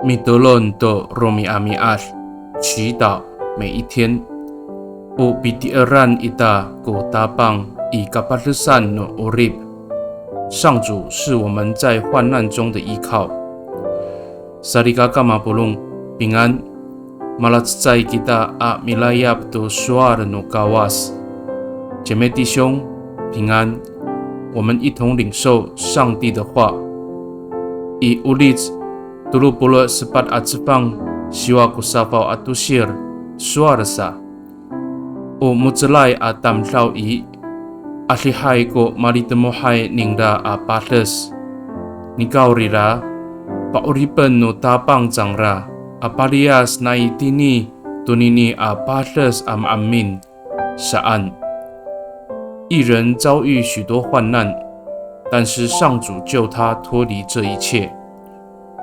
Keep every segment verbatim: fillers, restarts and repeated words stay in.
Mitolon to romi'ami'ad, 祈祷每一天。O piti'eran ita ko Tapang i kapadesan no 'orip. 上主是我们在患难中的依靠。Salikaka mapolong, 平安。Malacecay kita a milayap to sowal no Kawas. 姐妹弟兄，平安。我们一同领受上帝的话。I Olic tolo polo' sepat a cefang, siwa ko safaw a tosir, sowal sa. O mo^celay a tamdaw i, adihay ko malitemohay ningra a pades. Nikawrira, pa'oripen no Tapang cangra a paliyas nai tini tonini a pades a maemin, saan. 义人遭遇许多患难，但是上主救他脱离这一切。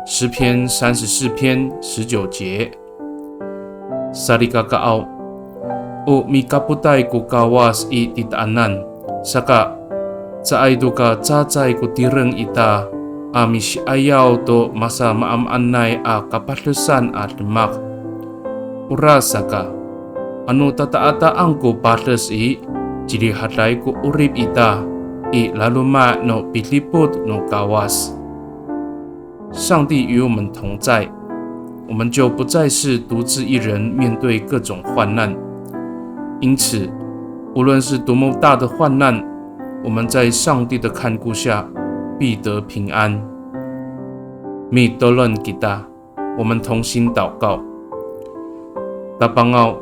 诗篇三十四篇十九节。Salikakaaw, o mikapotay ko Kawas i titaanan, saka caay to ka cacay ko tireng ita a misi'ayaw to masamaamaanay a kapadesan a demak. Orasaka, ano tataataan ko pades i, cirihaday ko 'orip ita i laloma' no pidipot no Kawas. 上帝与我们同在，我们就不再是独自一人面对各种患难。因此，无论是多么大的患难，我们在上帝的看顾下必得平安。Mitolon kita, 我们同心祷告。Tapangaw,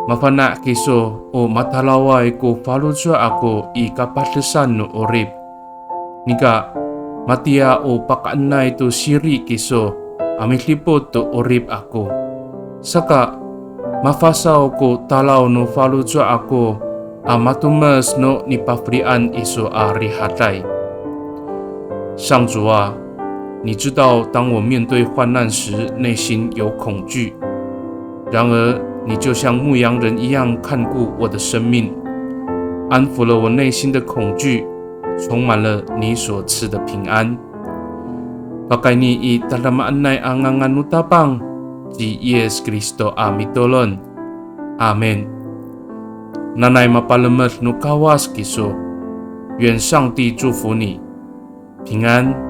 mafana' kiso o matalaway ko faloco' ako i kapadesan no 'orip. Nika, matiya o pakaenay to siri kiso a midipot to 'orip ako. Saka, mafasaw ko talaw no faloco' ako a matomes no nipafelian iso a rihaday. 上主啊，你知道当我面对患难时，内心有恐惧。然而，你就像牧羊人一样看顾我的生命，安抚了我内心的恐惧，充满了你所赐的平安。Pakayni i tadamaanay a ngangan no Tapang, ci Yis Kristo a mitolon. Amin. Nanay mapalemed no Kawas kiso. 愿上帝祝福你，平安。